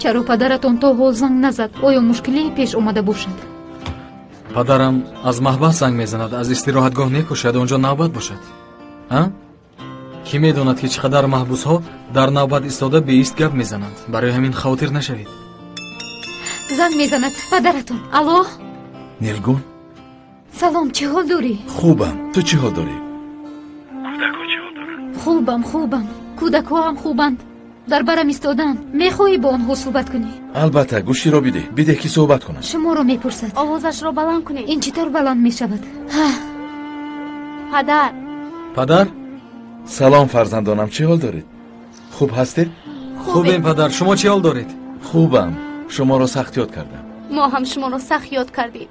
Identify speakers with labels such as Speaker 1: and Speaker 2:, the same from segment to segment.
Speaker 1: Чаро падаратон то ҳол занг назад? Оё мушкиле пеш омада бошад?
Speaker 2: Падарам аз маҳбас занг мезанад, аз истироҳатгоҳ некушад, он ҷо навбат бошад. А? Кӣ медонад, ки чӣ қадар маҳбусҳо дар навбат истода беист гап мезананд. Барои ҳамин хавотир нашавед.
Speaker 1: Занг мезанад падаратон. Алло?
Speaker 3: Нилгун?
Speaker 1: Салом, чӣ ҳол дорӣ?
Speaker 3: Хубам. Ту чӣ ҳол дорӣ? Кӯдакҳо чӣ ҳол доранд?
Speaker 1: Хубам, хубам. Кӯдакҳо ҳам хубанд. Дар барам истоданд. Мехоҳӣ бо онҳо суҳбат кунӣ?
Speaker 3: Албатта, гӯширо бидеҳ. Бидеҳ ки суҳбат кунам.
Speaker 1: Шуморо мепурсад.
Speaker 4: Овозашро баланд кунед.
Speaker 1: Ин чӣ тавр баланд мешавад?
Speaker 4: Падар.
Speaker 2: Падар?
Speaker 3: Салом фарзандонам, чӣ ҳол доред? Хуб ҳастед?
Speaker 2: Хубем падар, шумо чӣ ҳол доред?
Speaker 3: Хубам. Шуморо сахт ёд кардам.
Speaker 4: Мо ҳам шуморо сахт ёд кардем.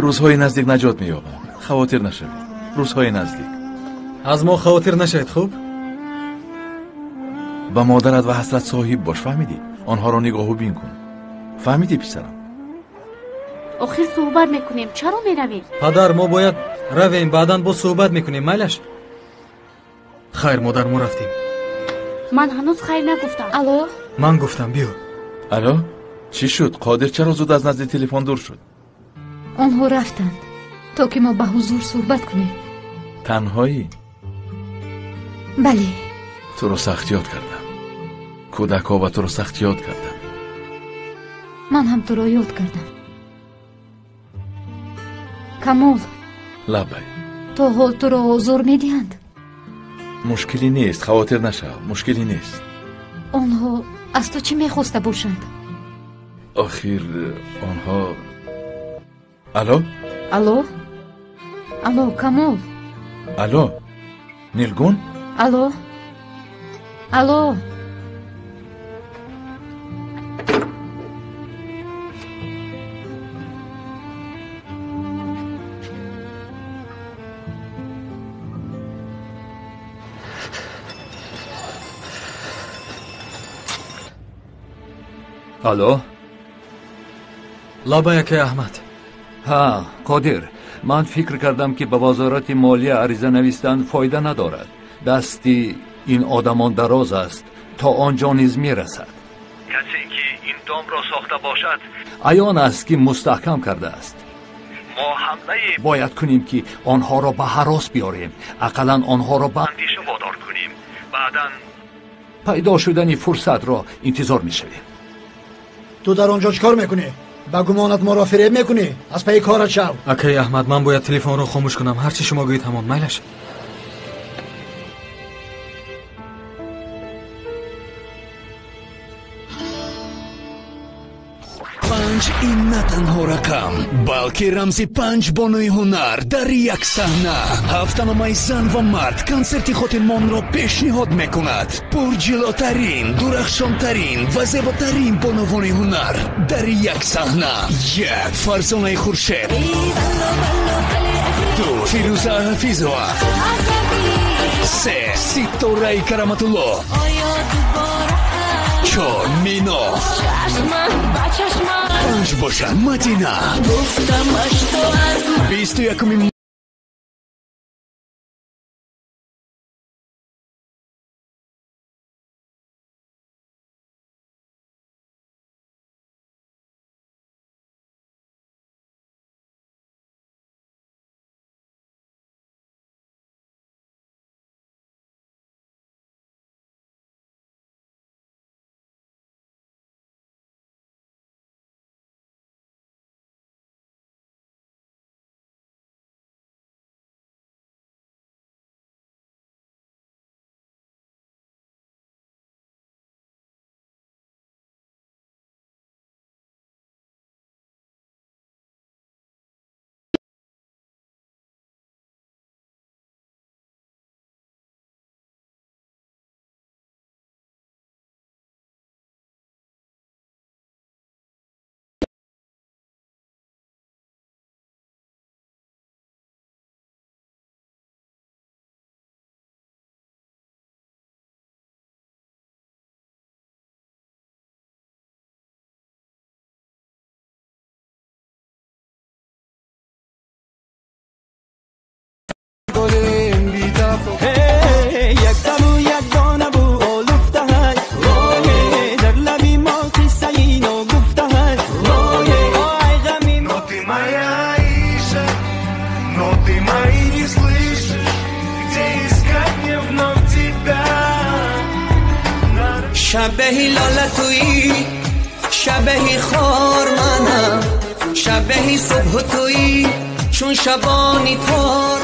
Speaker 3: Рӯзҳои наздик наҷот меёбам. Хавотир нашавед. Рӯзҳои наздик.
Speaker 2: Аз мо хавотир нашавед, хуб?
Speaker 3: Ба модарат ва ҳасрат соҳиб бош, фаҳмидӣ? Онҳоро нигоҳу бин кун. Фаҳмидӣ, писарам?
Speaker 4: Охир суҳбат мекунем. Чаро меравем?
Speaker 2: Падар, мо бояд равем, баъдан боз суҳбат мекунем, майлаш? Хайр, модар, мо рафтем.
Speaker 4: Ман ҳанӯз хайр нагуфтам.
Speaker 1: Алло?
Speaker 2: Ман гуфтам, биё.
Speaker 3: Алло? Чӣ шуд? Қодир чаро зуд аз назди телефон дур шуд?
Speaker 1: Онҳо рафтанд, то ки мо ба ҳузур суҳбат кунем.
Speaker 3: Танҳоӣ?
Speaker 1: Бале.
Speaker 3: Туро сахт ёд кардам. Кӯдакҳо ва туро сахт ёд кардам.
Speaker 1: Ман ҳам туро ёд кардам. Камол.
Speaker 3: Лаббай.
Speaker 1: То ҳол туро озор медиҳанд?
Speaker 3: Мушкилӣ нест, хавотир нашав, мушкилӣ нест.
Speaker 1: Онҳо аз ту чӣ мехоста бошанд?
Speaker 3: Охир онҳо. Алло?
Speaker 1: Алло? Алло, Камол.
Speaker 3: Алло? Нилгун?
Speaker 1: Алло? Алло?
Speaker 5: Алло?
Speaker 2: Лаббай, акай Аҳмад.
Speaker 5: Ҳа, Қодир, ман фикр кардам, ки ба вазорати молия ариза навистан фоида надорад. Дасти ин одамон дароз аст, то он ҷо низ мерасад. Касе ки ин домро сохта бошад, аён аст, ки мустаҳкам кардааст. Мо ҳамлае бояд кунем, ки онҳоро ба ҳарос биёрем, ақаллан онҳоро ба андеша водор кунем. Баъдан пайдо шудани фурсатро интизор мешавем.
Speaker 6: Ту дар он ҷо чӣ кор мекунӣ? Ба гумонат моро фиреб мекунӣ? Аз пайи корат шав.
Speaker 2: Акай Аҳмад, ман бояд телефонро хомӯш кунам. Ҳар чӣ шумо гӯед ҳамон, майлаш?
Speaker 7: Панҷ ин на танҳо рақам, балки рамзи панҷ бонуи ҳунар дар як саҳна. Ҳафтаномаи зан ва мард консерти хотирмонро пешниҳод мекунад. Пурҷилотарин, дурахшонтарин ва зеботарин бонувони ҳунар дар як саҳна. Як, Фарзонаи Хуршед. Ду, Фирӯза Ҳафизова. Се, Ситораи Караматулло. Чор, Мино. Панҷ бошад Мадина. 21-уми
Speaker 8: Шабеҳи лола туӣ, шабеҳи хор манам, шабеҳи субҳ туӣ, чун шабони тор.